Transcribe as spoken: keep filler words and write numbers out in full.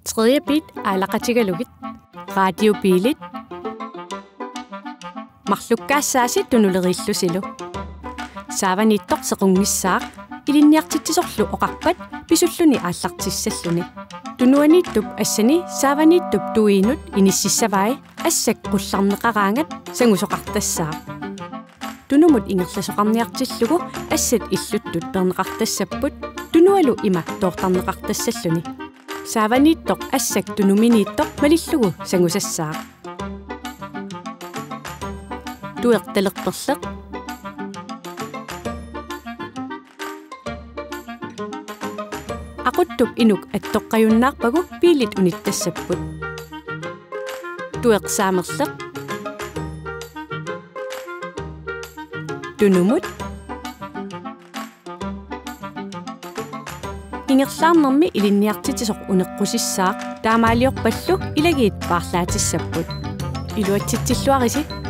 Tredje beat aalaqatigalugit. Radiobiilit. Marlukkaassaasi tunuleriillusilu. Saavaniittoq sequnngissaaq, ilinniartitsisorlu oqarpat pisulluni aallartissalluni. Tunuaniittup assani saavaniittup tuiinut inississavai assak qullarneqaraangat sangusoqartassaaq. Tunumut ingerlasoqarniartillugu assat illuttut peerneqartassapput, tunualu ima toortarneqartassalluni. Saavaniittoq assak tunuminiittoq malillugu sangusassaaq. Tueq talerperleq. Aquttup inuk attoqqajunnaarpagu biilit unittassapput. Tueq saamerleq. Tunumut. Ingerlaarnermi ilinniartitsisoq uneqqusissaaq, taamaaliorpallu ilagiit paarlaatissapput. Iluatsitsilluarisi.